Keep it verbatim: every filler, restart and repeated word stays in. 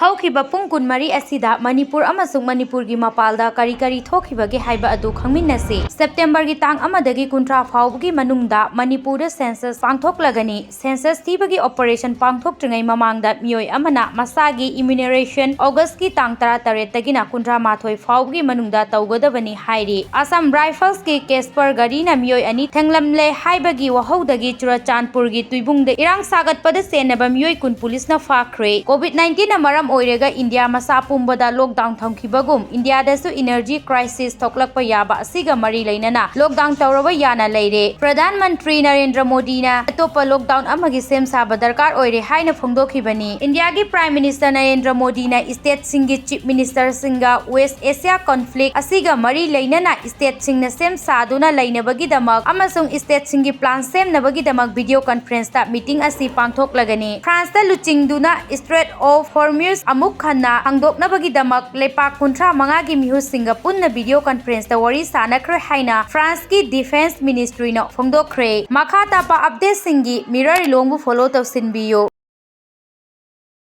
ꯍꯧꯈꯤꯕ ꯄꯨꯡ ꯀꯨꯟꯃꯔꯤ ꯑꯁꯤꯗ ꯃꯅꯤꯄꯨꯔ ꯑꯃꯁꯨꯡ ꯃꯅꯤꯄꯨꯔꯒꯤ ꯃꯄꯥꯟꯗ ꯀꯔꯤ ꯀꯔꯤ ꯊꯣꯛꯈꯤꯕꯒꯦ ꯍꯥꯏꯕ ꯑꯗꯨ ꯈꯪꯃꯤꯟꯅꯁꯤ꯫ ꯁꯦꯞꯇꯦꯝꯕꯔꯒꯤ ꯇꯥꯡ ꯑꯃꯗꯒꯤ ꯀꯨꯟꯊ꯭ꯔꯥ ꯐꯥꯎꯕꯒꯤ ꯃꯅꯨꯡꯗ ꯃꯅꯤꯄꯨꯔꯗ census ꯄꯥꯡꯊꯣꯛꯂꯒꯅꯤ꯫ Census ꯊꯤꯕꯒꯤ operation ꯄꯥꯡꯊꯣꯛꯇ꯭ꯔꯤꯉꯩ ꯃꯃꯥꯡꯗ ꯃꯤꯑꯣꯏ ꯑꯃꯅ ꯃꯁꯥꯒꯤ enumeration Augustꯀꯤ ꯇꯥꯡ ꯇꯔꯥꯇꯔꯦꯠꯇꯒꯤꯅ ꯀꯨꯟꯊ꯭ꯔꯥ ꯃꯥꯊꯣꯏ ꯐꯥꯎꯕꯒꯤ ꯃꯅꯨꯡꯗ ꯇꯧꯒꯗꯕꯅꯤ ꯍꯥꯏꯔꯤ꯫ Assam Riflesꯀꯤ Casper ꯒꯥꯔꯤꯅ ꯃꯤꯑꯣꯏ ꯑꯅꯤ ꯊꯦꯡꯂꯝꯂꯦ ꯍꯥꯏꯕꯒꯤ ꯋꯥꯍꯧꯗꯒꯤ ꯆꯨꯔꯆꯥꯟꯄꯨꯔꯒꯤ ꯇꯨꯏꯕꯨꯡꯗ ꯏꯔꯥꯡ ꯁꯥꯒꯠꯄꯗ ꯆꯦꯟꯅꯕ ꯃꯤꯑꯣꯏ ꯀꯨꯟ ꯄꯨꯂꯤꯁꯅ ꯐꯥꯈ꯭ꯔꯦ꯫ COVID-19ꯅ ꯃꯔꯝ ꯑꯣꯏꯔꯒ ꯏꯟꯗꯤꯌꯥ ꯃꯁꯥ ꯄꯨꯝꯕꯗ lockdown ꯊꯝꯈꯤꯕꯒꯨꯝ, ꯏꯟꯗꯤꯌꯥꯗꯁꯨ energy crisis ꯊꯣꯛꯂꯛꯄ ꯌꯥꯕ ꯑꯁꯤꯒ ꯃꯔꯤ ꯂꯩꯅꯅ lockdown ꯇꯧꯔꯕ ꯌꯥꯅ ꯂꯩꯔꯦ꯫ ꯄ꯭ꯔꯙꯥꯟ ꯃꯟꯇ꯭ꯔꯤ ꯅꯔꯦꯟꯗ꯭ꯔ ꯃꯣꯗꯤꯅ ꯑꯇꯣꯞꯄ lockdown ꯑꯃꯒꯤ ꯁꯦꯝ ꯁꯥꯕ ꯗꯔꯀꯥꯔ ꯑꯣꯏꯔꯦ ꯍꯥꯏꯅ ꯐꯣꯡꯗꯣꯛꯈꯤꯕꯅꯤ꯫ ꯏꯟꯗꯤꯌꯥꯒꯤ Prime Minister ꯅꯔꯦꯟꯗ꯭ꯔ ꯃꯣꯗꯤꯅ stateꯁꯤꯡꯒꯤ Chief Ministerꯁꯤꯡꯒ West Asia conflict ꯑꯁꯤꯒ ꯃꯔꯤ ꯂꯩꯅꯅ stateꯁꯤꯡꯅ ꯁꯦꯝ ꯁꯥꯗꯨꯅ ꯂꯩꯅꯕꯒꯤꯗꯃꯛ ꯑꯃꯁꯨꯡ stateꯁꯤꯡꯒꯤ plan ꯁꯦꯝꯅꯕꯒꯤꯗꯃꯛ video conferenceꯇ meeting ꯑꯁꯤ ꯄꯥꯡꯊꯣꯛꯂꯒꯅꯤ꯫ Franceꯇ ꯂꯨꯆꯤꯡꯗꯨꯅ Strait of Hormuz ꯑꯃꯨꯛ ꯍꯟꯅ ꯍꯥꯡꯗꯣꯛꯅꯕꯒꯤꯗꯃꯛ ꯂꯩꯄꯥꯛ ꯀꯨꯟꯊ꯭ꯔꯥ ꯃꯉꯥꯒꯤ ꯃꯤꯍꯨꯠꯁꯤꯡꯒ ꯄꯨꯟꯅ video conferenceꯇ ꯋꯥꯔꯤ ꯁꯥꯅꯈ꯭ꯔꯦ ꯍꯥꯏꯅ Franceꯀꯤ Defense Ministryꯅ ꯐꯣꯡꯗꯣꯛꯈ꯭ꯔꯦ꯫ ꯃꯈꯥ ꯇꯥꯕ updateꯁꯤꯡꯒꯤ Mirror ꯂꯣꯡꯕꯨ follow ꯇꯧꯁꯤꯟꯕꯤꯌꯨ꯫